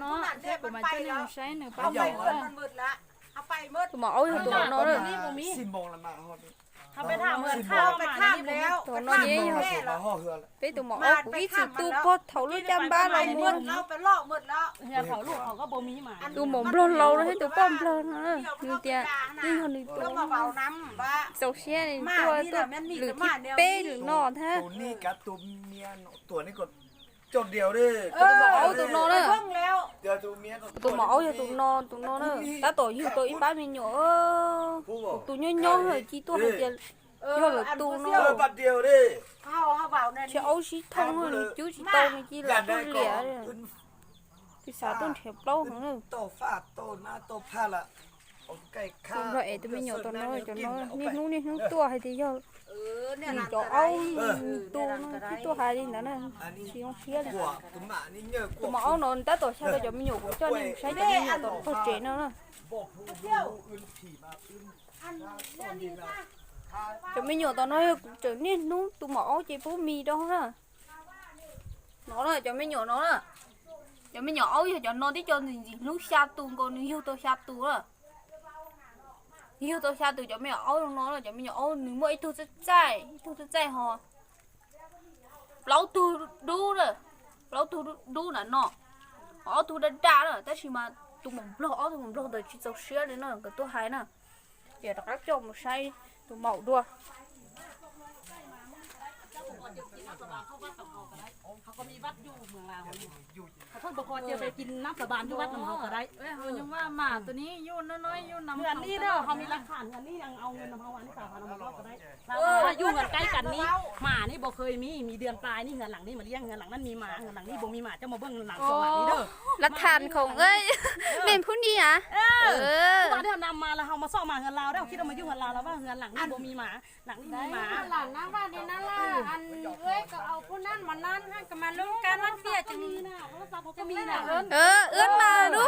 ເນາະ ໃຊ້ປະມານເຈົ້າໜຶ່ງໃຊ້ໜຶ່ງປານ ມັນເບິດລະ ເອົາໄປໝົດ ໝໍເອົາຢູ່ຕົວເນາະເດີ ຊິມໂມງລະມາຮອດ ເຮົາໄປຖາມເພິ່ນ ເຂົາໄປຖາມແລ້ວ ຕົວເນາະເຍ ເປັນຕົວໝໍເອົາ ກູອີກຊິຕູ່ປອດເຖົາລູກຈຳບ້ານລາວໝົດ ເຮົາໄປເລາະໝົດແລ້ວ ເຮືອນເຂົາລູກເຂົາກໍບໍ່ມີໝາ ຕູໝໍບລັອກລາວໃຫ້ຕູປ້ອມບລັອກນະ ຢູ່ເຕຍ ນີ້ເຮົານີ້ຕົວ ເອົານຳວ່າ ໂຊຊຽລນີ້ຕົວ ຕົວຫຼືຄິດເປ້ຫຼືນອນແທ້ ໂຕນີ້ກັບຕົວເມຍ ຕົວນີ້ກໍ ຈົດດຽວເດ້ ເອີ ເອົາໂຕນອນເດີ ເບິ່ງແລ້ວ ດຽວໂຕເມຍ ໂຕໝໍເອົາຢູ່ໂຕນອນ ໂຕນອນເດີ ຕາໂຕຢູ່ໂຕອີປ້າແມ່ນຫຍັງ ເອີ ໂຕຍ່ອຍໆ ເຮີຍ ຈີ່ຕົວເຮົາຈະ ເອີ ຍ້ອນລະໂຕນອນ ເອີ ບັດດຽວເດ້ ເຮົາ ເຮົາເວົ້າແນວນີ້ ຊິເອົາຊິທອງ ເຮົານີ້ ຈູຊິໂຕນີ້ຈີ່ລະໂຕເລຍເດ້ ພິສາຕົ້ນແຖວເປົ່າຫັ້ນເດີ ໂຕຟ້າໂຕໜ້າໂຕພາລະ ຄົນເຂົາເອຕົວແມ່ຫຍໍ້ຕົວນ້ອຍ ຕົວນ້ອຍ ນີ້ໜູ ນີ້ໜູ ຕົວໃຫ້ຕິເຈົ້າ ເອີ ນີ້ເຈົ້າເອົາ ເອີ ຕົວນ້ອຍ ທີ່ຕົວຫາຍນີ້ນະ ຊິຮອງເຄຍນະ ຕົວມາເອົານອນ ຕາຕົວຊາດ ເຈົ້າແມ່ຫຍໍ້ຂອງເຈົ້ານີ້ ໃຊ້ເຈົ້າແມ່ຫຍໍ້ຕົວເຂົາເຈນະ ເຈົ້າແມ່ຫຍໍ້ຕົວນ້ອຍ ເຈົ້ານີ້ໜູ ຕົວມາເອົາເຈົ້າບໍ່ມີດອກນະ ນອນລະ ເຈົ້າແມ່ຫຍໍ້ນອນລະ ເຈົ້າແມ່ຫຍໍ້ເອົາ ເຈົ້ານອນທີ່ເຈົ້ານີ້ ໜູຊາບຕູນ ກໍໜູຢູ່ຕົວຊາບຕູນລະ ຢູ່ຕົວຊາບຕູນ ເຈົ້າແມ່ເອົານອນລະ ເຈົ້າແມ່ຫຍໍ້ເອົາ ໜຶ່ງມື້ອີກໂຕຈະຈ່າຍ ອີກໂຕຈະຈ່າຍຫໍ ເຮົາຕູດູເດີ ເຮົາຕູດູນະເນາະ ເອົາຕູດາດາເດີ ແຕ່ຊິມາຕູໝໍບລັອກ ເອົາຕູໝໍບລັອກ ເດີຊິເຈົ້າເຊຍເລີຍເນາະ ກໍຕົວຫາຍນະ ເຈົ້າຕັກຈົມໃສ່ຕູເມົາດ້ວຍ ເຂົາກໍມີວັດຢູ່ເມືອງລາວນີ້ ເຂົາເພິ່ນບໍ່ຂໍເຈີໄປກິນນ້ຳສາບານຢູ່ວັດນຳເຮົາກໍໄດ້ ເອີ ເຮົາຍັງວ່າໝາໂຕນີ້ຢູ່ນ້ອຍໆ ຢູ່ນຳເຮືອນນີ້ເດີ ເຮົາມີຫຼັກຖານ ເຮືອນນີ້ຍັງເອົາເງິນນຳເຮົາ ອັນນີ້ສາມພັນເອົາມາລອກກໍໄດ້ ລາວວ່າຢູ່ເຮືອນໃກ້ກັນນີ້ ໝານີ້ບໍ່ເຄີຍມີ ມີເດືອນປາຍນີ້ ເຮືອນຫຼັງນີ້ມາລ້ຽງ ເຮືອນຫຼັງນັ້ນມີໝາ ເຮືອນຫຼັງນີ້ບໍ່ມີໝາ ເຈົ້າມາເບິ່ງຫຼັງສອງຫຼັງນີ້ເດີ ຫຼັກຖານຂອງເອື້ອຍ ເອີ ແມ່ນຜູ້ນີ້ຫວາ ເອີ ເອີ ເມື່ອວານນີ້ເຮົານຳມາ ແລ້ວເຮົາມາຊອກໝາເຮືອນລາວເດ້ ເຮົາຄິດວ່າມາຢູ່ເຮືອນລາວ ແລ້ວວ່າເຮືອນຫຼັງນີ້ບໍ່ມີໝາ ຫຼັງນີ້ມີໝາ ເຮືອນຫຼັງນັ້ນວ່ານີ້ນັ້ນລະ ອັນເອື້ອຍກໍເອົາຜູ້ນັ້ນມານັ້ນ ຫັ້ນກໍມາລົມກັນ ມັນເປັນຈັ່ງນີ້ນະ ໂທລະສັບເຮົາກໍມີນະ ເອີ ເອີ້ນມາດູ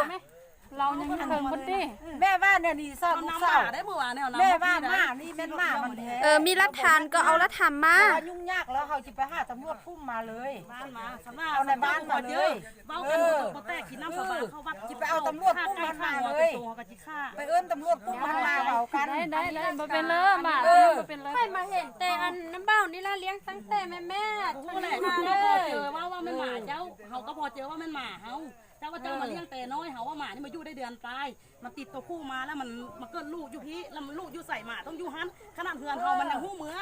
ລາວຍັງເທິງພຸ້ນຕິ ແມ່ວ່າແນວນີ້ຊະ ລູກສາວ ແມ່ວ່າໝານີ້ແມ່ນໝາມັນແທ້ ເອີ ມີຫຼັກຖານກໍເອົາຫຼັກຖານມາ ເພາະວ່າຫຍຸ້ງຍາກແລ້ວ ເຮົາຊິໄປຫາຕຳຫຼວດຄຸ້ມມາເລີຍ ບ້ານມາ ເອົາໃນບ້ານມາເລີຍ ເວົ້າກັນບໍ່ແຕກ ກິນນ້ຳສາບານເຂົ້າວັດ ຊິໄປເອົາຕຳຫຼວດຄຸ້ມມັນມາເລີຍ ໄປເອີ້ນຕຳຫຼວດກຸມມັນມາເວົ້າກັນ ໄດ້ໆ ບໍ່ເປັນເລີຍ ໝາ ເອີ ບໍ່ເປັນເລີຍ ຂ້ອຍມາເຫັນແຕ່ອັນນ້ຳເບົານີ້ລະ ລ້ຽງຕັ້ງແຕ່ແມ່ໆ ເຮົາກໍພໍເຈີວ່າ ວ່າແມ່ນໝາເຈົ້າ ເຮົາກໍພໍເຈີວ່າແມ່ນໝາເຮົາ ເຈົ້າວ່າເຈົ້າມາລ້ຽງແຕ່ນ້ອຍ ເຮົາວ່າໝານີ້ມາຢູ່ໄດ້ເດືອນປາຍ ມັນຕິດຕົວຜູ້ມາ ແລ້ວມັນມາເກີດລູກຢູ່ພີ້ ແລ້ວມັນລູກຢູ່ໃສ ໝາຕ້ອງຢູ່ຫັ້ນ ຂະໜາດເຮືອນເຮົາມັນຍັງຮູ້ເມືອ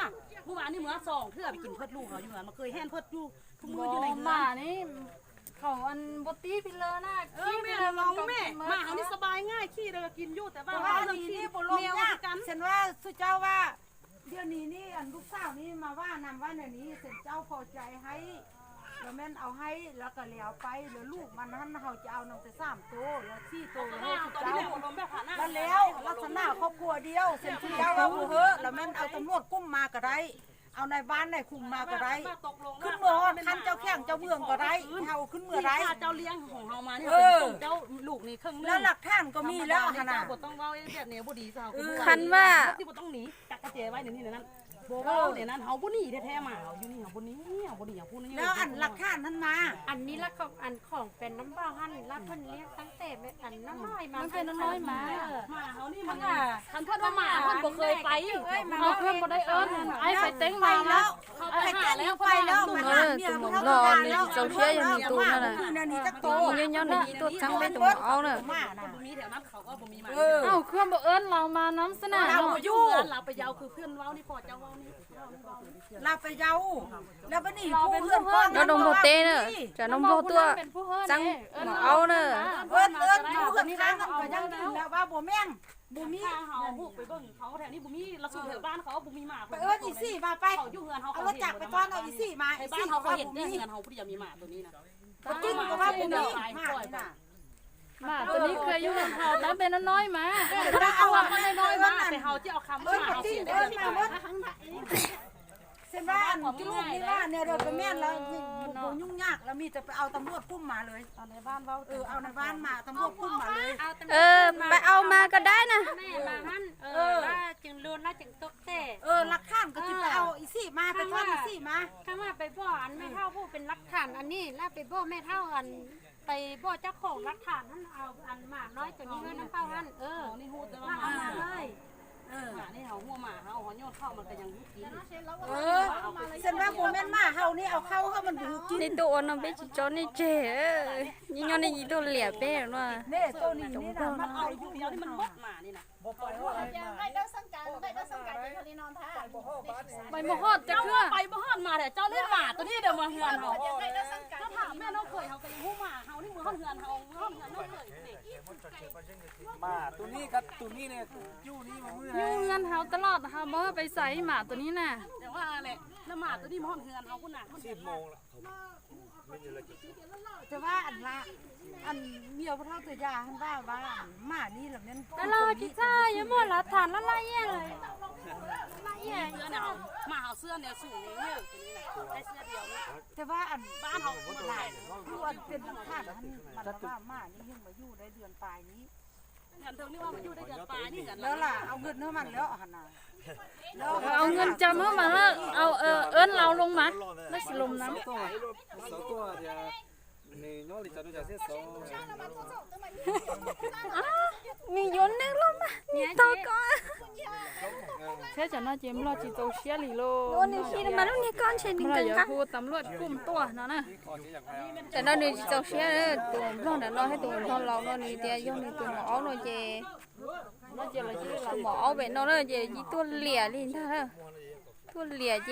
ມື້ວານນີ້ເມືອສອງເທື່ອ ໄປກິນເພິດລູກເຮົາຢູ່ເຮືອນ ມັນເຄີຍແລ່ນເພິດຢູ່ ທຸກມື້ຢູ່ໃນເຮືອນ ໝານີ້ ເຂົາອັນບໍ່ຕີພິເລີນະ ເອີ ແມ່ລອງແມ່ ໝາເຮົານີ້ສະບາຍງ່າຍ ຂີ້ເດີກິນຢູ່ ແຕ່ວ່າເຮົາເລື່ອງຂີ້ນີ້ບໍ່ລົງຍາກກັນ ເຊັ່ນວ່າສູ່ເຈົ້າວ່າ ດຽວນີ້ນີ້ ອັນລູກສາວນີ້ມາວ່ານຳວ່າແນວນີ້ ເຊັ່ນເຈົ້າພໍໃຈໃຫ້ ລະແມ່ນເອົາໃຫ້ ລະກະແລ້ວໄປ ລະລູກມັນຫັ້ນ ເຮົາຈະເອົານຳແຕ່ສາມໂຕ ລະສີ່ໂຕ ລະໃຫ້ເຈົ້າ ລະແລ້ວ ລັກສະນະຄອບຄົວດຽວ ເຊັ່ນເຈົ້າວ່າບໍ່ເຮີ້ ລະແມ່ນເອົາຕຳຫຼວດກຸມມາກະໄດ້ ເອົານາຍບ້ານນາຍຄຸມມາກໍໄດ້ ຂຶ້ນເມືອຮອດຂັ້ນເຈົ້າແຂວງເຈົ້າເມືອງກໍໄດ້ ເຮົາຂຶ້ນເມືອໄດ້ ເຈົ້າລ້ຽງຂອງເຮົາມານີ້ ເຮົາເປັນເຈົ້າລູກນີ້ເຄິ່ງໜຶ່ງ ແລ້ວຫຼັກຖານກໍມີແລ້ວຫັ້ນນະ ເຈົ້າບໍ່ຕ້ອງເວົ້າແບບນີ້ບໍ່ດີຊະ ຄັນວ່າ ເຮົາຊິບໍ່ຕ້ອງໜີ ຈັກກະແຈໄວ້ໃນນີ້ໃນນັ້ນ ບໍ່ເວົ້າໃນນັ້ນ ເຮົາບໍ່ໜີແທ້ໆ ໝາເຮົາຢູ່ນີ້ ເຮົາບໍ່ໜີ ເຮົາບໍ່ໜີ ເຮົາຜູ້ນີ້ ແລ້ວອັນຫຼັກຖານນັ້ນມາ ອັນນີ້ລະຂອງ ອັນຂອງແຟນນ້ຳບ່າວຫັ້ນລະ ເພິ່ນລ້ຽງຕັ້ງແຕ່ແມ່ ອັນນ້ອຍໆມາ ມັນເປັນນ້ອຍໆມາ ໝາເຮົານີ້ມັນ ຄັນເພິ່ນວ່າໝາເພິ່ນບໍ່ເຄີຍໄປ ເອີຍ ເຮົາເພິ່ນບໍ່ໄດ້ເອີ້ນ ອ້າຍໄປເຕັງມາແລ້ວ ໄປເຕັງໄປແລ້ວ ເອີ ຕົວໝໍຫຼໍນີ້ ເຈົ້າເຊຍຍັງມີໂຕນັ້ນນະ ແນວນີ້ຈັກໂຕ ມັນຍ້ອນນີ້ຕົວຈັ່ງໄດ້ຕົວໝໍເອົານະ ບໍ່ມີແຖວນັ້ນເຂົາກໍບໍ່ມີໝາ ເອີ ເອົ້າ ຄືບໍ່ເອີ້ນລາວມານຳຊັ້ນນະ ລາວບໍ່ຢູ່ ລາວໄປເຍົາ ຄືເພື່ອນເວົ້ານີ້ ພໍ່ເຈົ້າເວົ້ານີ້ ລາວໄປເຍົາ ແລ້ວບັດນີ້ຜູ້ເຮືອນກ່ອນ ລາວດົມພໍ່ເຕ້ເດີ ຈະດົມພໍ່ຕົວະ ຈັ່ງມາເອົາເດີ ເອີ້ນ ເອີ້ນ ເອີ້ນຜູ້ເຮືອນຂ້າງກັນກໍຍັງກິນແລ້ວວ່າບໍ່ແມ່ນ ບໍ່ມີ ເຮົາຮູ້ໄປເບິ່ງເຂົາແຖວນີ້ບໍ່ມີ ລະສູນແຖວບ້ານເຂົາບໍ່ມີໝາ ໄປເອີ້ນອີ່ສີ່ມາໄປ ເຂົາຢູ່ເຮືອນເຮົາ ເອົາລົດຈັກໄປຕ້ອນເອົາອີ່ສີ່ມາ ໃນບ້ານເຮົາກໍເຫັນແຕ່ເຮືອນເຮົາຜູ້ດຽວມີໝາໂຕນີ້ນະ ປະຈິງກໍວ່າບໍ່ມີໝານີ້ນະ ໝາໂຕນີ້ເຄີຍຢູ່ນຳເຮົາຕັ້ງແຕ່ນ້ອຍໆມາ. ເອີ ເຮົາເອົາມານ້ອຍໆມາ ແຕ່ເຮົາຈະເອົາຄຳວ່າໝາເຮົາເສຍໄດ້ເດືອນປາຍ. ເຊັ່ນວ່າອັນຈຸລູກນີ້ວ່າແນວໃດກໍແມ່ນແລ້ວ ບໍ່ ບໍ່ຫຍຸ້ງຍາກ ແລ້ວມີແຕ່ໄປເອົາຕຳຫຼວດກຸມມາເລີຍ. ເອົາໃນບ້ານເວົ້າ ເອີ ເອົາໃນບ້ານມາ ຕຳຫຼວດກຸມມາເລີຍ. ເອີ ໄປເອົາມາກໍໄດ້ນະ ແມ່ນມາຫັ້ນ. ເອີ ວ່າຈຶ່ງໂລນລະຈຶ່ງຕົກແຕ່ ເອີ ຫຼັກຖານກໍຊິໄປເອົາອີ່ຊີ້ມາ ໄປທອດອີ່ຊີ້ມາ. ຄັນວ່າໄປບອກອັນແມ່ເຖົ້າຜູ້ເປັນຫຼັກຖານອັນນີ້ ລະໄປບອກແມ່ເຖົ້າອັນ ໄປບອກເຈົ້າຂອງຫຼັກຖານຫັ້ນ ເອົາອັນໝານ້ອຍໂຕນີ້ເຮືອນນ້ຳເຕົ້າຫັ້ນ. ເອີ ນີ້ຮູ້ແຕ່ວ່າໝາເຮົາເລີຍ. ເອີ ໝານີ້ເຮົາຮູ້ໝາເຮົາ ເຮົາໂຍນເຂົ້າມັນກໍຍັງຮູ້ກິນ. ເອີ ເຊັ່ນວ່າບໍ່ແມ່ນໝາເຮົານີ້ ເອົາເຂົ້າເຮົາມັນບໍ່ຮູ້ກິນ. ນີ້ໂຕອ່ອນນຳເປັນຈິຈໍນີ້ເຈ ນີ້ຍ້ອນນີ້ໂຕຫຼຽເປເນາະ. ນີ້ໂຕນີ້ນີ້ນະ ມັນເອົາຜູ້ດຽວນີ້ມັນໝົດໝານີ້ນະ. ບໍ່ໄປເຮົາໄດ້ ໄດ້ສັງການ ໄດ້ສັງການຢູ່ທະເລນອນທ່າ ໄປບໍ່ຮອດບ້ານນີ້ ໄປບໍ່ຮອດຈັກເທື່ອ. ເຈົ້າໄປບໍ່ຮອດມາແທ້ ເຈົ້າເລີຍໝາໂຕນີ້ເດີມາເຮືອນເຮົາ. ເຈົ້າຖາມແມ່ນ້ອງເຂີຍເຮົາກໍຍັງຮູ້ໝາເຮົານີ້ ມື້ຮອດເຮືອນເຮົາ ເຮືອນນ້ອງເຂີຍນີ້. ໝາໂຕນີ້ກັບໂຕນີ້ນີ້ຢູ່ນີ້ມາມື້ໃດ ຢູ່ເຮືອນເຮົາຕະຫຼອດ ເຮົາບໍ່ໄປໃສໝາໂຕນີ້ນະ. ແຕ່ວ່າແຫຼະ ລະໝາໂຕນີ້ມາຮອດເຮືອນເຮົາພຸ້ນນະ ສິບໂມງລະ. ແຕ່ວ່າອັນລະ ອັນເມຍຜູ້ເຖົ້າຕົວຢາຫັ້ນວ່າ ວ່າໝານີ້ລະແມ່ນ ແຕ່ລາວຈິໃຊ້ຢູ່ໝົດລະ ຖານລະລະເອີຍ ລະເອີຍ. ໝາເຮົາເສື້ອແນວສູງນີ້ເອີຍ ຕົວນີ້ນະ ໄດ້ເສື້ອດຽວນີ້. ແຕ່ວ່າອັນບ້ານເຮົາມັນຫຼາຍ ຜູ້ອັນເປັນຫຼັກຖານຫັ້ນ ມັນລະວ່າໝານີ້ຍັງມາຢູ່ໄດ້ເດືອນປາຍນີ້. ເຮືອນເທິງນີ້ວ່າມາຢູ່ໄດ້ເດືອນປາຍນີ້ເຮືອນ ແລ້ວລະເອົາເງິນໃຫ້ມັນແລ້ວຫັ້ນນະ. ເອີ ເອົາເງິນຈຳເຮົາມາເອີ ເອີ ເອີ້ນລາວລົງມາ ລາວຊິລົມນຳ. ມີຢູ່ໜຶ່ງລົງມາ ນີ້ຕໍ່ກ່ອນ. ເສຍຈະນອນຈິມລອດຈິໂຕເຊຍລີໂລ ໂອ້ ນີ້ຄິດມາລູກນີ້ກ່ອນເຊຍໜຶ່ງ ລາວຢາກຮູ້ຕຳຫຼວດກຸມຕົວເນາະນະ. ແຕ່ນອນນີ້ເຈົ້າເຊຍເດີ ໂຕບອນນະເນາະ ໃຫ້ໂຕບອນລາວເນາະ ນີ້ເຕຍ ຍ້ອນນີ້ໂຕໝໍເອົາເນາະເຈ ໂຕໝໍເອົາໄປເນາະເດີ ເຈ ຈີຕົວຫຼຽລີນະ ຕົວຫຼຽເຈ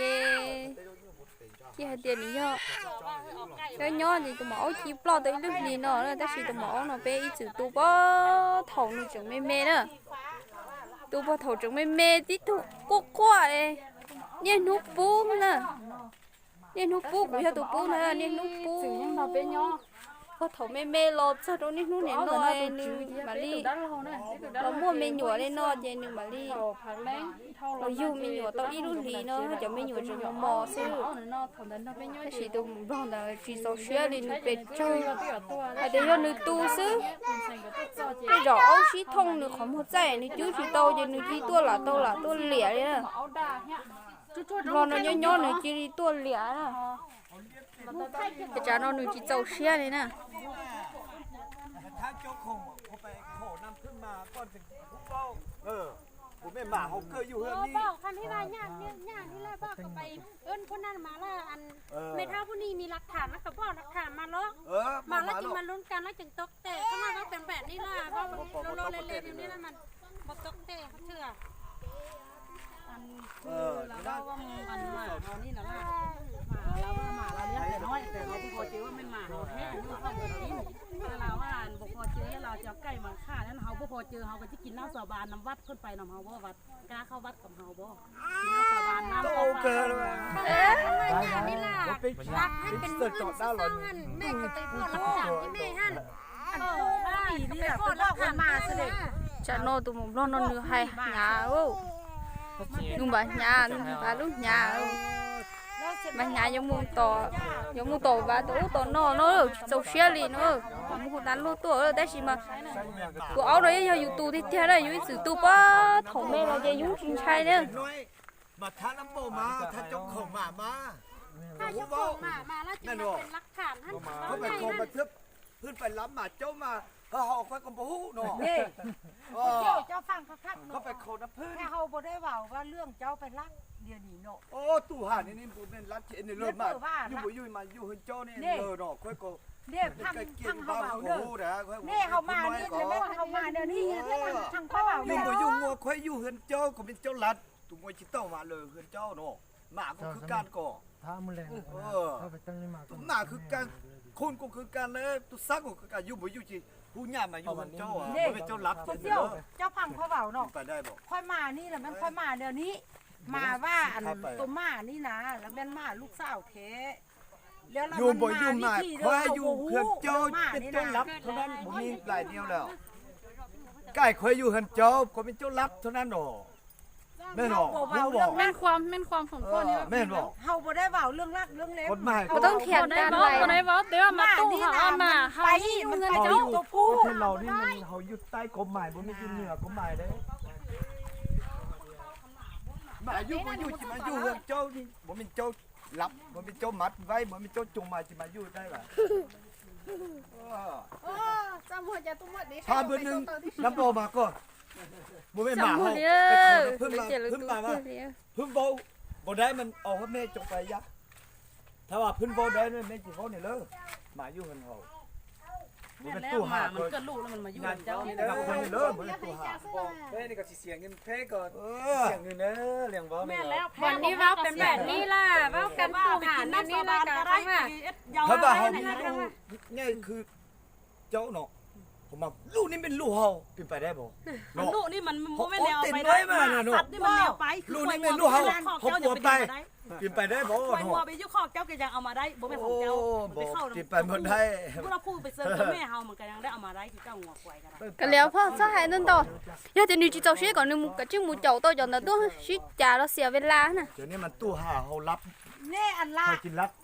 ຈີໃຫ້ເຕຍນີ້ຍໍ້ ຍ້ອນນີ້ໂຕໝໍເອົາຈີປອດໂຕອີ່ລຶກລີເນາະເດີ ແຕ່ຊິໂຕໝໍເອົາເນາະ ເປອີ່ຈື່ຕູປໍເຖົ້ານີ້ຈັ່ງແມ່ໆເດີ ຕູປໍເຖົ້າຈັ່ງແມ່ໆຕິດທຸກກົວເອ ເນຍໜູປູນະ. ເນຍໜູປູ ກູຢາກຕູປູນະ ເນຍໜູປູ ເປັນຫຍັງເນາະ ເປັນຫຍັງ ພໍ່ເຖົ້າແມ່ໆ ລໍເຈົ້າໂຕນີ້ໜູແນນ້ອຍໜຶ່ງມາລີ ລາວມົວແມ່ຍົວເລີຍເນາະ ເຈໜຶ່ງມາລີ ລາວຢູ່ແມ່ຍົວເຕົ້າອີ່ລຸນລີເນາະ ເຈົ້າແມ່ຍົວຈະມໍ່ໆຊື່ ຊິໂຕບອນດາຈີໂຊເຊຍລີໜຶ່ງເປັນເຈົ້າ ອາດຈະຍ້ອນໜຶ່ງຕູຊື່ ເຈົ້າເອົາຊີທົ່ງໜຶ່ງຂອງຫົວໃຈໜຶ່ງຈື່ຊີໂຕ ເຈໜຶ່ງຈີຕົວຫຼາໂຕຫຼາໂຕຫຼຽເລີຍນະ. ລອນນອນຍ້ອນໜຶ່ງຈີຕົວຫຼຽນະ ອາຈານນອນໜຶ່ງຈີເຈົ້າເຊຍນີ້ນະ. ຖ້າເຈົ້າຂອງເຂົາໄປຂໍນຳຂຶ້ນມາກ່ອນຈຶ່ງເວົ້າ ເອີ ບໍ່ແມ່ນໝາເຮົາເກີດຢູ່ເຮືອນນີ້ ເວົ້າຄັນທີ່ວ່າຍາກນີ້ຍາກນີ້ແຫຼະ ເວົ້າກໍໄປເອີ້ນຄົນນັ້ນມາລະ ອັນ ເອີ ແມ່ເຖົ້າຜູ້ນີ້ມີຫຼັກຖານ ລະກໍບອກຫຼັກຖານມາເລາະ ເອີ ມາລະຈຶ່ງມາລົມກັນ ລະຈຶ່ງຕົກແຕກ ຄັນວ່າເວົ້າເປັນແບບນີ້ລະ ເວົ້າໂລເລໆຢູ່ນີ້ລະ ມັນບໍ່ຕົກແຕກເທື່ອ. ອັນ ເອີ ລາວເວົ້າວ່າອັນໝາເຮົານີ້ນະລະ ໝາລາວວ່າໝາລາວລ້ຽງແຕ່ນ້ອຍ ແຕ່ເຮົາບໍ່ພໍເຈີວ່າແມ່ນໝາເຮົາແທ້ ຢູ່ເຮົາບໍ່ກິນ ລາວວ່າອັນບໍ່ພໍເຈີ ລາວຈະເອົາໄກ່ມາຂ້ານັ້ນ ເຮົາບໍ່ພໍເຈີ ເຮົາກໍຈະກິນນ້ຳສາບານນຳວັດ ເພິ່ນໄປນຳເຮົາບໍ່ ວັດ ກ້າເຂົ້າວັດກັບເຮົາບໍ່ ກິນນ້ຳສາບານ ນ້ຳເຂົ້າ ເອີ ນີ້ລະ ລັກໃຫ້ເປັນເພື່ອນເຈົ້າຫັ້ນ ແມ່ກໍໄປບອກຫຼັກຖານທີ່ແມ່ຫັ້ນ ເອີ ວ່າໄປບອກຫຼັກຖານມາຊິເດ ຈະນອນຕຸ່ມນອນນອນຢູ່ໄຮ່ຫຍ້າເອີ ນຸ່ງບາຫຍ້າ ນຸ່ງບາລູກຫຍ້າເອີ ບາຫຍ້າຍັງມຸງຕໍ່ ຍັງມຸງຕໍ່ບາໂຕໂຕນອນເນາະ ເຈົ້າເຊຍລີເນາະ ໝູ່ຮູ້ຕັນໂລຕົວເອີ ແຕ່ຊິມາ ໂຕເອົາເນາະ ຢ່າຢູ່ຕູ້ຕິດແທ້ເດີ ຢູ່ຊື່ຕູ້ປ້າ ເຖົ້າແມ່ລາວຈະຢູ່ຈິງໄຊເດີ. ມາຖ້ານຳບໍ່ມາ ຖ້າເຈົ້າຂອງໝາມາ ຖ້າເຈົ້າຂອງໝາມາລະຈຶ່ງມາເປັນຫຼັກຖານຫັ້ນ ເຂົາໄປຂໍມາເຖິບ ເພິ່ນໄປລັບໝາເຈົ້າມາ ເຮົາ ເຮົາຂ້ອຍກໍບໍ່ຮູ້ເນາະ ນີ້ ເອີ ເຈົ້າ ເຈົ້າຟັງຄັກໆ ເຂົາໄປຂໍນຳເພິ່ນ ແຕ່ເຮົາບໍ່ໄດ້ເວົ້າວ່າເລື່ອງເຈົ້າໄປລັກດຽວນີ້ເນາະ ໂອ້ ຕູ້ຫານີ້ ນີ້ບໍ່ແມ່ນລັກ ເຮັດນີ້ເລີດມາ ຢູ່ບໍ່ຢູ່ມາຢູ່ເຮືອນເຈົ້ານີ້ເລີດເນາະ ຂ້ອຍກໍ ນີ້ຟັງ ຟັງເຮົາເວົ້າເດີ ນີ້ເຮົາມານີ້ ເຮົາມາດຽວນີ້ ຟັງເຮົາເວົ້າ ຢູ່ບໍ່ຢູ່ງົວ ຂ້ອຍຢູ່ເຮືອນເຈົ້າ ກໍເປັນເຈົ້າລັດ ຕຸມວຍຊິເຕົ້າມາເລີຍເຮືອນເຈົ້າເນາະ ໝາກໍຄືກັນກໍ ຖ້າມື້ແລງ ເອີ ເຮົາໄປຕັ້ງໃນໝາ ຕຸມໝາຄືກັນ ຄົນກໍຄືກັນແຫຼະ ຕຸສັງກໍຄືກັນ ຢູ່ບໍ່ຢູ່ຊິຜູ້ຍາມມາຢູ່ເຮືອນເຈົ້າ ບໍ່ແມ່ນເຈົ້າລັດ ເຈົ້າ ເຈົ້າຟັງຂ້ອຍເວົ້າເນາະ ຂ້ອຍມານີ້ລະແມ່ນຂ້ອຍມາແນວນີ້ ມາວ່າອັນໂຕໝານີ້ນະ ລະແມ່ນໝາລູກສາວແທ້ ຢູ່ບໍ່ຢູ່ມາ ຂ້ອຍຢູ່ເຮືອນເຈົ້າເປັນເຈົ້າຫຼັກເທົ່ານັ້ນ ບໍ່ມີຫຼາຍແນວແລ້ວ. ກາຍຂ້ອຍຢູ່ເຮືອນເຈົ້າ ຂ້ອຍເປັນເຈົ້າຫຼັກເທົ່ານັ້ນດອກ. ແມ່ນບໍ່? ແມ່ນຄວາມ ແມ່ນຄວາມຂອງຂ້ອຍນີ້. ແມ່ນບໍ່? ເຮົາບໍ່ໄດ້ເວົ້າເລື່ອງຫຼັກເລື່ອງເລັກ ກົດໝາຍ ບໍ່ຕ້ອງຖຽງກັນ. ບໍ່ໄດ້ເວົ້າ ບໍ່ໄດ້ເວົ້າ ແຕ່ວ່າມາຕູ້ຫາເອົາໝາໃຫ້ຢູ່ເຮືອນເຈົ້າ. ປະເທດລາວນີ້ມັນ ເຮົາຢູ່ໃຕ້ກົດໝາຍ ບໍ່ແມ່ນຢູ່ເໜືອກົດໝາຍເດ້. ໝາຢູ່ບໍ່ຢູ່ ຊິມາຢູ່ເຮືອນເຈົ້ານີ້ ບໍ່ແມ່ນເຈົ້າ ລັບ ບໍ່ແມ່ນເຈົ້າມັດໄວ້ ບໍ່ແມ່ນເຈົ້າຈົ່ງມາ ຊິມາຢູ່ໄດ້ຫວາ? ເອີ ເອີ ຈຳຫົວໃຈຕຸ້ມໝົດນີ້ ພາເບີໜຶ່ງນຳບໍ່ມາກ່ອນ. ບໍ່ແມ່ນໝາເຮົາ ໄປຂໍນຳເພິ່ນມາ ເພິ່ນມາວ່າ ເພິ່ນເວົ້າບໍ່ໄດ້ ມັນເອົາຮອດແມ່ຈົງໄປຢາ. ຖ້າວ່າເພິ່ນເວົ້າໄດ້ ແມ່ຊິເວົ້ານີ້ເລີຍ ໝາຢູ່ເຮືອນເຮົາ. ແມ່ນແລ້ວ ໝາມັນເກີດລູກແລ້ວມັນມາຢູ່ນຳເຈົ້ານີ້ເດີ. ເອີ ແມ່ນີ້ກໍຊິເສຍເງິນແພກໍ ເອີ ເສຍເງິນເດີ ລ້ຽງເວົ້າ. ແມ່ນແລ້ວ ບາດນີ້ເວົ້າເປັນແບບນີ້ລະ ເວົ້າກັນຄູ່ຫາແນວນີ້ລະ ກໍຄືວ່າ ຖ້າວ່າເຮົາມີລູກໃຫຍ່ຄືເຈົ້າເນາະ ເຮົາມາ ລູກນີ້ແມ່ນລູກເຮົາ ເປັນໄປໄດ້ບໍ່ເນາະ? ລູກນີ້ມັນບໍ່ແມ່ນແນວເອົາໄປໄດ້ ສັດນີ້ມັນແນວໄປ. ລູກນີ້ແມ່ນລູກເຮົາ ເຮົາປົວໄປ ເປັນໄປໄດ້ບໍ່? ຄວາຍງົວໄປຢູ່ຄອກເຈົ້າກໍຍັງເອົາມາໄດ້ ບໍ່ແມ່ນຂອງເຈົ້າ. ໂອ້ ມັນໄປເຂົ້າ ເປັນໄປບໍ່ໄດ້. ຜູ້ລະຜູ້ໄປເຊີນກັບແມ່ເຮົາ ມັນກໍຍັງໄດ້ເອົາມາໄດ້ຄືເກົ່າ ງົວຄວາຍກໍໄດ້. ກໍແລ້ວພໍ່ຊະໃຫ້ນັ້ນຕໍ່ ຢາກຈະໜີຈິເຈົ້າເຊກ່ອນໜຶ່ງ ໝູ່ກະຈຶ່ງໝູ່ເຈົ້າຕໍ່ ຈອນນະຕົວຊິຈາລາວເສຍເວລານະ. ດຽວນີ້ມັນຕູ້ຫາເຮົາລັບ ແນ່ ອັນລາ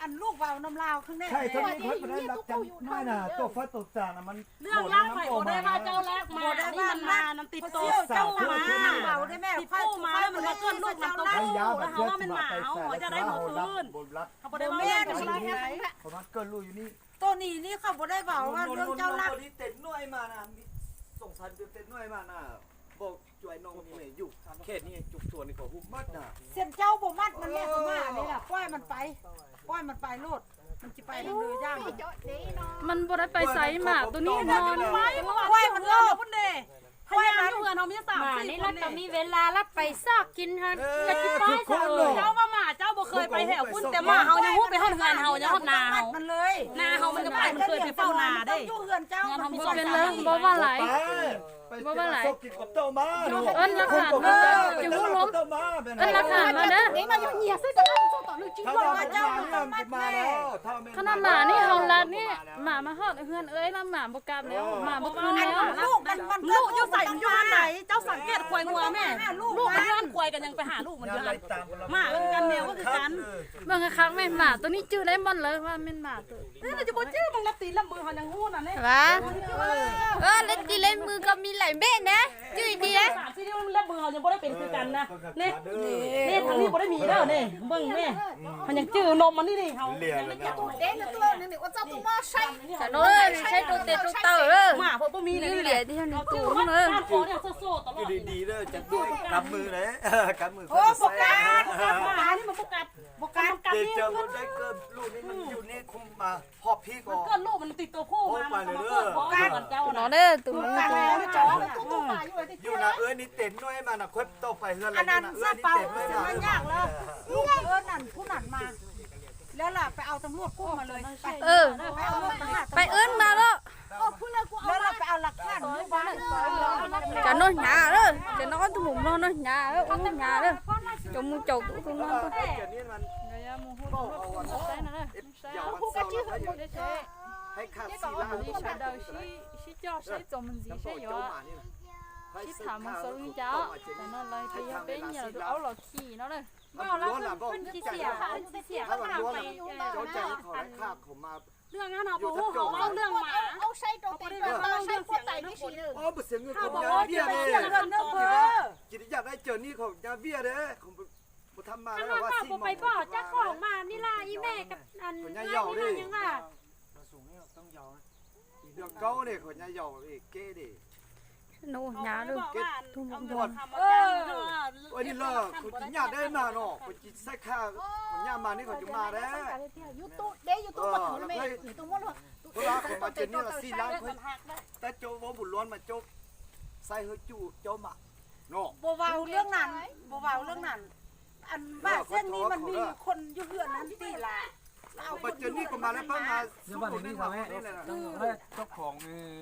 ອັນລູກເວົ້ານຳລາວຄືແນ່ ໃຊ່ ຖ້າມີໃຜບໍ່ໄດ້ລັບກັນມານະ ໂຕຟ້າໂຕຈານະ ມັນ ເລື່ອງລາວຂ້ອຍບໍ່ໄດ້ວ່າເຈົ້າລັກມາ ອັນນີ້ມັນມານຳຕິດໂຕເຈົ້າມາ ຕິດໂຕມາແລ້ວມັນກໍເກີດລູກນຳໂຕ ແລ້ວເຮົາວ່າແມ່ນໝາ ເຮົາຈະໄດ້ເອົາຄືນ ເຮົາບໍ່ໄດ້ວ່າເລື່ອງເຈົ້າລັກ. ເຂົາມາເກີດລູກຢູ່ນີ້ ໂຕນີ້ນີ້ເຂົາບໍ່ໄດ້ເວົ້າວ່າເລື່ອງເຈົ້າລັກ. ເຕັມໜ່ວຍມານະ ສົງສານເຕັມໜ່ວຍມານະ ບໍ່ ຈວຍນ້ອງນີ້ແມ່ຢູ່ເຂດນີ້ຈຸກສ່ວນນີ້ກໍຮູ້ໝົດນະ. ເຊັ່ນເຈົ້າບໍ່ມັດມັນແມ່ນໝານີ້ລະ ປ່ອຍມັນໄປ ປ່ອຍມັນໄປໂລດ ມັນຊິໄປທາງເດີຢ່າງມັນ. ມັນບໍ່ໄດ້ໄປໃສ ໝາໂຕນີ້ນອນໄວ້ ປ່ອຍມັນເລີຍພຸ້ນເດ້. ພະຍານຢູ່ເຮືອນເຮົາມີສາມສີ່ຄົນນີ້ ລະກໍມີເວລາລະໄປຊອກກິນຫັ້ນ ກະຊິໄປຊະ. ເຈົ້າວ່າໝາເຈົ້າບໍ່ເຄີຍໄປແຖວພຸ້ນ ແຕ່ໝາເຮົາຍັງຮູ້ໄປຮອດເຮືອນເຮົາ ຍັງຮອດນາເຮົາ ມັນເລີຍ ນາເຮົາມັນກໍໄປ ມັນເຄີຍໄປເຝົ້ານາເດ້. ເຮືອນເຈົ້າ ເຮືອນເຮົາມີ ເປັນເລີຍ ບໍ່ວ່າຫຼາຍ ບໍ່ວ່າຫຼາຍ ກິນກັບເຕົ້າມາເນາະ. ເອີ້ນລາຄາເດີ ຈະຮູ້ລົມ ເອີ້ນລາຄາມາເດີ. ຂະໜາດໝານີ້ເຮົາລັດນີ້ ໝາມາຮອດເຮືອນເອື້ອຍລະ ໝາບໍ່ກັບແລ້ວ ໝາບໍ່ຄືນແລ້ວ. ລູກມັນ ມັນລູກຢູ່ໃສ ມັນຢູ່ຫັ້ນໃດ. ເຈົ້າສັງເກດຄວາຍງົວແມ່ ລູກມັນຢູ່ຫັ້ນ ຄວາຍກໍຍັງໄປຫາລູກມັນຢູ່ຫັ້ນ. ໝາກໍຄືກັນ ແມວກໍຄືກັນ. ເບິ່ງຄັກໆແມ່ ໝາໂຕນີ້ຈື່ໄດ້ໝົດເລີຍວ່າແມ່ນໝາໂຕ ເອີ ຈະບໍ່ຈື່ ເບິ່ງລະຕີນລະມືເຮົາຍັງຮູ້ນະເດ້. ວ່າ ເອີ ລະຕີນລະມືກໍມີຫຼາຍແມ່ນະ ຈື່ດີນະ. ສາມສີ່ນິ້ວລະມືເຮົາຍັງບໍ່ໄດ້ເປັນຄືກັນນະ. ນີ້ ນີ້ທາງນີ້ບໍ່ໄດ້ມີເດີ ນີ້ເບິ່ງແມ່ ເຮົາຍັງຈື່ນົມມັນນີ້ເດ້ ເຮົາ ສະໂນເອີຍ ໃຊ້ໂຕເຕັດໂຕເຕີເດີ. ໝາເພິ່ນບໍ່ມີນະ ນີ້ແຫຼະທີ່ເຮົານີ້ຕູເດີ. ຢູ່ດີໆເດີ ຈັບດ້ວຍກຳມືເດ້ ກຳມື. ໂອ້ ບໍ່ກັດ ໝານີ້ມັນບໍ່ກັດ ບໍ່ກັດ ເດເຈີບໍ່ໄດ້ເກີດລູກນີ້ ມັນຢູ່ໃນຄຸມມາ ຮອບພີກ ມັນເກີດລູກມັນຕິດໂຕຜູ້ມາ ມັນກໍມາເກີດພ້ອມກັນເຈົ້ານະເດີ. ຕູມັນຢູ່ນະເອື້ອຍນີ້ເຕັມໜ່ວຍມານະ. ຄົນຕໍ່ໄປເຮືອນລະຢູ່ນະເອື້ອຍນີ້ເຕັມໜ່ວຍມາ. ລູກເອີ້ນນັ້ນຜູ້ນັ້ນມາ ແລ້ວລະໄປເອົາຕຳຫຼວດກຸ້ມມາເລີຍ. ເອີ ໄປເອີ້ນມາໂລດ. ແລ້ວລະໄປເອົາຫຼັກຖານຢູ່ບ້ານ ກະນ້ອຍຫຍາເດີ ກະນ້ອຍຕຸ່ມນ້ອຍຫຍາເດີ ໂອ້ຍຫຍາເດີ. ເຈົ້າໝູ່ເຈົ້າຕຸ່ມ ເລື່ອງນັ້ນເຮົາບໍ່ຮູ້ ເຮົາເວົ້າເລື່ອງໝາ ເອົາໃຊ້ໂຕເຕັງ ເອົາໃຊ້ຄົວໄຕນີ້ຊີ້ເດີ. ເອີ ບໍ່ເສຍເງິນຂອງຍາເວຍເດ້ ກິນຢາກໄດ້ເຈີນີ້ຂອງຍາເວຍເດ້ ບໍ່ທຳມາແລ້ວວ່າຊິບໍ່ໄປບອກເຈົ້າຂອງໝານີ້ລະ ອີແມ່ກັບອັນນີ້ຍັງວ່າ ເລື່ອງເກົ່າເດ້ ຂ້ອຍຍາວເດ້ ເກເດ້. ໂນ ຍາເດີ ເກັບທຸມ ເອີ ອັນນີ້ລະ ຂ້ອຍກິນຍາໄດ້ມາເນາະ ຂ້ອຍກິນໃສ່ຂ້າ ຂ້ອຍຍາມານີ້ ຂ້ອຍຈະມາແລ້ວ. ຢູທູບເດ້ ຢູທູບ ເອີ ມາເຖິງນີ້ ເພາະວ່າຂ້ອຍມາເທື່ອນີ້ລະສີ່ລ້ານ ຂ້ອຍ ແຕ່ໂຈເວົ້າບຸນລ້ວນມາ ໂຈໃສ່ເຮີຈູເຈົ້າມາເນາະ. ບໍ່ເວົ້າເລື່ອງນັ້ນ ບໍ່ເວົ້າເລື່ອງນັ້ນ ອັນວ່າເສັ້ນນີ້ມັນມີຄົນຢູ່ເຮືອນຫັ້ນຕິລະ. ເອົາມາເທື່ອນີ້ກໍມາແລ້ວ ເພິ່ນມາ ເຈົ້າຂອງ ເອີ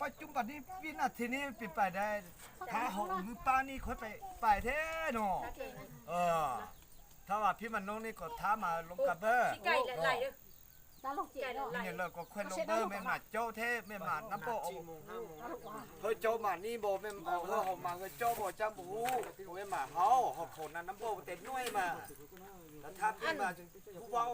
ປັດຈຸບັນນີ້ ວິນາທີນີ້ເປັນໄປໄດ້ ຖ້າເຮົາອອກມືປ້ານີ້ ຄ່ອຍໄປ ໄປແທ້ເນາະ. ເອີ ຖ້າວ່າພີ່ມານ້ອງນີ້ກໍຖ້າມາລົງກັບເບີ ໄກຫຼາຍເດີ ໄກຫຼາຍ ນີ້ແລ້ວກໍຄ່ອຍລົງເບີ ແມ່ນມາເຈົ້າແທ້ ແມ່ນມານຳບໍ່ອອກ ເຮີເຈົ້າມານີ້ບໍ່ ແມ່ນເອົາເຮີເຮົາມາເຮືອເຈົ້າບໍ່ ຈ້ຳບໍ່ຮູ້ ແມ່ນມາເຮົາ ເຮົາຂໍນຳບໍ່ແຕ່ໜ້ອຍມາ ແລ້ວຖ້າເພິ່ນມາ ຜູ້ເວົ້າ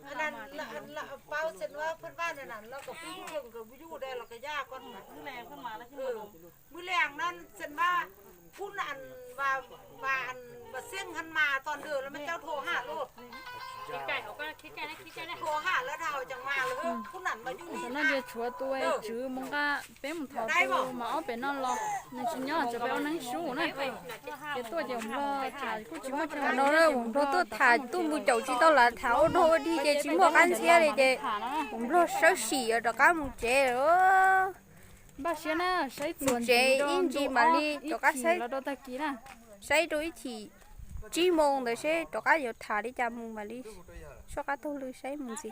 ອັນນັ້ນລະ ອັນລະເປົາເຊັ່ນວ່າເພິ່ນວ່າແນວນັ້ນ ລາວກໍປີນເທິງກໍບໍ່ຢູ່ໄດ້ ລາວກໍຢ່າກ່ອນ. ມື້ແລງເພິ່ນມາແລ້ວຊິມາລົມ ມື້ແລງນັ້ນເຊັ່ນວ່າ ພຸ້ນອັນວ່າ ວ່າອັນວ່າເສັງຫັ້ນມາຕອນເດີ ແລ້ວແມ່ນເຈົ້າໂທຫາໂລດ ໂທຫາແລ້ວເຮົາຈັ່ງມາເລີຍ ຜູ້ນັ້ນມາຢູ່ນີ້ ສະນັ້ນເດ ຊົວໂຕເອ ຈື່ມັນກະ ເປັນໝູ່ເຖົ້າໂຕມາເອົາເປັນນັ້ນລອກ ໃນຊິຍອດຈະໄປເອົາໜັງສືນະ ເກັບຕົວຈຽວເລີຍ ຖ້າກູຈິມາເທວະ ໂນເລີ ໂຕໂຕ ຖ້າຕູ້ໝູ່ເຈົ້າຈິຕ້ອງລາ ຖ້າໂອໂນໂອດີເຈ ຈິມົວກັນເສຍເລີຍເຈ ໂຕໂຕ ເຊົາສີເອົາດອກກາໝູ່ເຈ ໂອ ບາເຊຍນະ ໃຊ້ໂຕເຈ ອິນຈີມາລີ ໂຕກາໃຊ້ ໂຕອີກທີ ຈີໂມງເດເຊ ໂຕກາຢູ່ຖ້າເດຈາໝູ່ມາລີ ຊວກກາໂຕລືໃຊ້ໝູ່ຊິ.